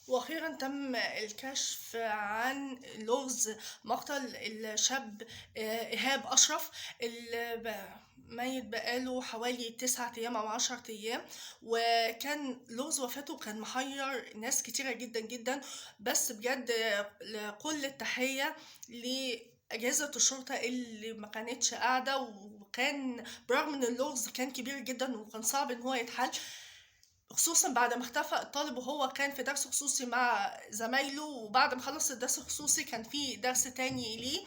وأخيرا تم الكشف عن لغز مقتل الشاب إيهاب أشرف اللي ميت بقاله حوالي 9 أيام أو 10 أيام، وكان لغز وفاته كان محير ناس كتيرة جدا جدا. بس بجد كل التحية لأجهزة الشرطة اللي ما كانتش قاعدة، وكان برغم إن اللغز كان كبير جدا وكان صعب إن هو يتحل، خصوصًا بعد ما اختفى الطالب وهو كان في درس خصوصي مع زمايله، وبعد ما خلّص الدرس الخصوصي كان في درس تاني ليه،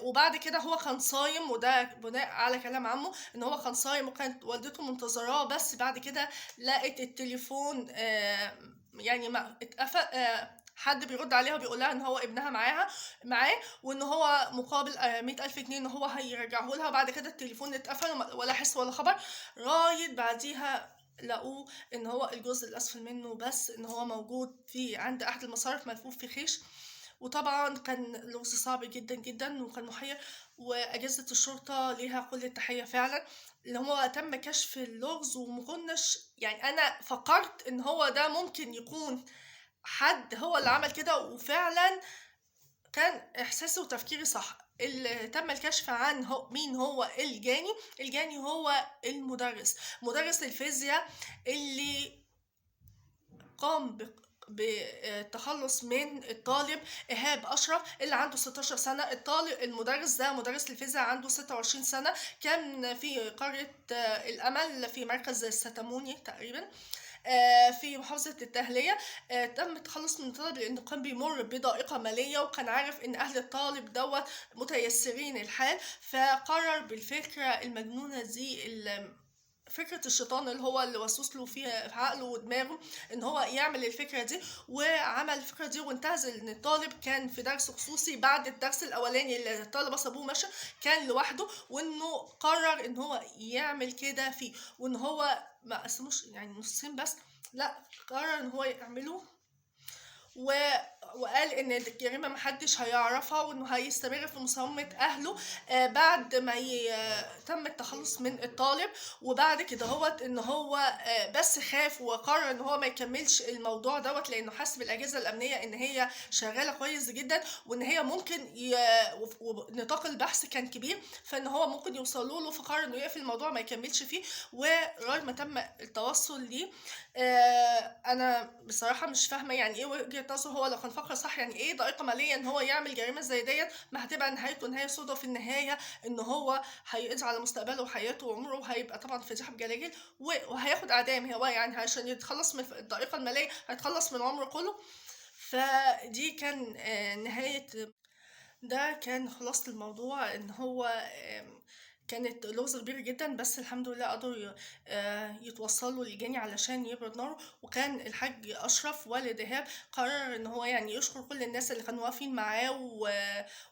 وبعد كده هو كان صايم، وده بناء على كلام عمه إن هو كان صايم وكانت والدته منتظراه، بس بعد كده لقت التليفون يعني ما اتقفل، حد بيرد عليها وبيقول لها إن هو ابنها معاه، وإن هو مقابل 100.000 جنيه إن هو هيرجعه لها. وبعد كده التليفون اتقفل ولا حس ولا خبر، لغاية بعديها لقوه إن هو الجزء الأسفل منه بس، إن هو موجود في عند أحد المصارف ملفوف في خيش. وطبعًا كان لغز صعب جدًا، جدًا، وكان محير، وأجهزة الشرطة ليها كل التحية فعلًا، اللي هو تم كشف اللغز. وما كناش يعني أنا فكرت إن هو ده ممكن يكون حد هو اللي عمل كده، وفعلًا كان إحساسي وتفكيري صح. اللي تم الكشف عن هو مين هو الجاني، الجاني هو المدرس، مدرس الفيزياء اللي قام بالتخلص من الطالب إيهاب أشرف اللي عنده 16 سنة. الطالب المدرس ده مدرس الفيزياء عنده 26 سنة، كان في قرية الأمل في مركز الستاموني تقريبا، في محافظة الدهلية. تم التخلص من الطالب لأنه كان بيمر بضائقة مالية، وكان عارف إن أهل الطالب دوت متيسرين الحال، فقرر بالفكرة المجنونة دي، فكرة الشيطان اللي هو اللي وسوس له فيها في عقله ودماغه إن هو يعمل الفكرة دي، وعمل الفكرة دي. وانتهز إن الطالب كان في درس خصوصي بعد الدرس الأولاني اللي الطالبة سابوه مشى، كان لوحده، وإنه قرر إن هو يعمل كده فيه، وإن هو ما قسموش يعني نصين بس، لا قرر إن هو يعمله، وقال إن الجريمة محدش هيعرفها، وإنه هيستمر في مساومة أهله، بعد ما تم التخلص من الطالب. وبعد كده هوت إن هو، بس خاف وقرر إن هو ما يكملش الموضوع دوت، لأنه حس بالأجهزة الأمنية إن هي شغالة كويس جدا، وإن هي ممكن ونطاق البحث كان كبير، فإن هو ممكن يوصلوا له، فقرر إنه يقفل الموضوع ما يكملش فيه. ولغاية ما تم التوصل ليه، أنا بصراحة مش فاهمة يعني إيه وجهة نظره، هو لو كان فكر صح يعني إيه ضائقة مالية إن هو يعمل جريمة زي ديت، ما هتبقى نهايته نهاية سودا في النهاية، إن هو هيقضي على مستقبله وحياته وعمره، وهيبقى طبعا فضيحة بجلاجل، وهياخد إعدام. هو يعني عشان يتخلص من الضائقة المالية هيتخلص من عمره كله. فدي كان نهاية ده، كان خلاصة الموضوع إن هو كانت لغز كبير جدا، بس الحمد لله قدروا يتوصلوا للجاني علشان يبرد ناره. وكان الحاج أشرف والد إيهاب قرر إن هو يعني يشكر كل الناس اللي كانوا واقفين معاه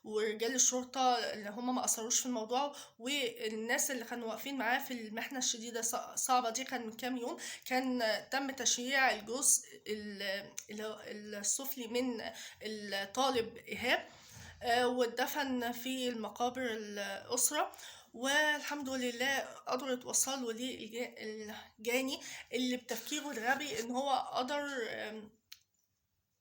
ورجال الشرطة اللي هم ما قصروش في الموضوع، والناس اللي كانوا واقفين معاه في المحنة الشديدة الصعبة دي. كان من كام يوم كان تم تشييع الجزء السفلي من الطالب إيهاب، واتدفن في المقابر الأسرة، والحمد لله قدروا يتوصلوا للجاني اللي بتفكيره الغبي إن هو قدر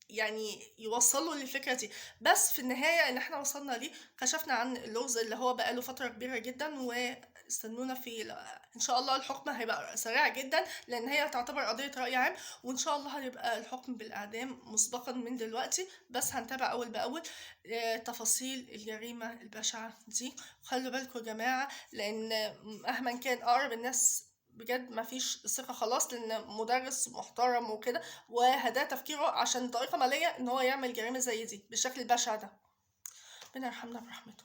يعني يوصلوا للفكرة دي. بس في النهاية إن إحنا وصلنا ليه، كشفنا عن اللغز اللي هو بقاله فترة كبيرة جدا، واستنونا في إن شاء الله الحكم هيبقى سريع جدا، لأن هي تعتبر قضية رأي عام، وإن شاء الله هيبقى الحكم بالإعدام مسبقا من دلوقتي، بس هنتابع أول بأول تفاصيل الجريمة البشعة دي. خلوا بالكم يا جماعة، لأن مهما كان أقرب الناس بجد ما فيش ثقة خلاص، لأن مدرس محترم وكده، وهداه تفكيره عشان طريقة مالية إن هو يعمل جريمة زي دي بالشكل البشع ده. ربنا يرحمنا برحمته.